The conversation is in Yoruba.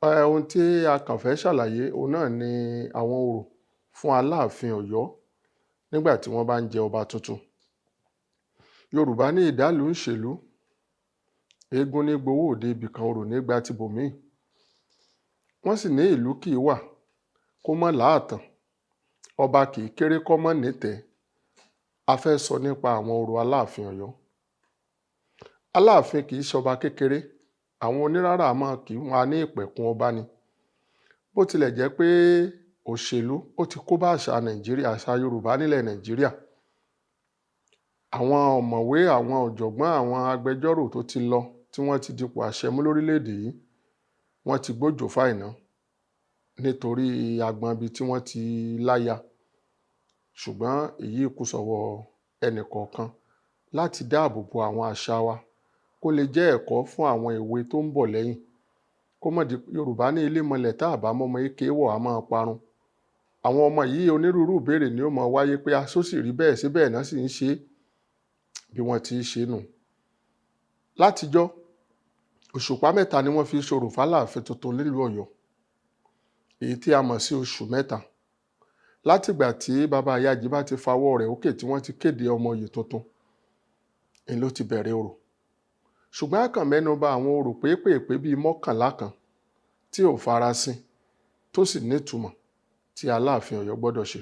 Ohun tí a kàn fẹ́ ṣàlàyé, òun náà ni àwọn orò fún Aláàfin Ọ̀yọ́ nígbà tí wọ́n bá ń jẹ ọba tuntun. Yorùbá ní ìdálùú ń ṣèlú, eégún ní gbowó òde ibìkan, orò ní gba tibòmíì. Wọ́n sì ní ìlú kì í wà kó mọ́ láàtàn, ọba kì í kéré kó mọ́ nítẹ̀ẹ́. A fẹ́ sọ nípa àwọn orò Aláàfin Ọ̀yọ́. Aláàfin kì í ṣọba kékeré, àwọn onírárà máa kì í wọn ní ìpẹ̀kun ọba ni. Bó tilẹ̀ jẹ́ pé òṣèlú ó ti kó bá àṣà Nàìjíríà, àṣà Yorùbá nílẹ̀ Nàìjíríà. Àwọn ọ̀mọ̀wé, àwọn ọ̀jọ̀gbọ́n, àwọn agbẹjọ́rò tó ti lọ, tí wọ́n ti dipò àṣẹ mú lórílẹ̀-èdè yìí, wọ́n ti gbójò fáìná nítorí agbọn ibi tí wọ́n ti láya. Ṣùgbọ́n èyí kù sọ́wọ́ ẹnì kọ̀ọ̀kan láti dáàbò bo àwọn àṣà wa kó lè jẹ́ ẹ̀kọ́ fún àwọn èwe tó ń bọ̀ lẹ́yìn. Kó mọ̀ di Yorùbá ní ilé mọlẹ̀ tá ò bá mọ́mọ éke wọ̀ á máa parun. Àwọn ọmọ yìí, onírúurú ìbéèrè ni ó máa wáyé pé a só sì rí bẹ́ẹ̀, sí bẹ́ẹ̀ náà sì ń ṣe é bí wọ́n ti ṣe nù. Látijọ́, òṣùpá 3 ni wọ́n fi ṣorò fáláàfin tuntun nílùú Ọ̀yọ́, èyí tí a mọ̀ sí oṣù 3. Látìgbà tí bàbá Ìyájì bá ti fawọ́ rẹ̀ ókè tí wọ́n ti kéde ọmọ oyè tuntun, ń ló ti bẹ̀rẹ̀ orò. Ṣùgbọ́n a kàn mẹ́nu bà àwọn orò pépèpé bíi 11 kan tí ò farasin tó sì nítumọ̀ tí Aláàfin Ọ̀yọ́ gbọ́dọ̀ ṣe.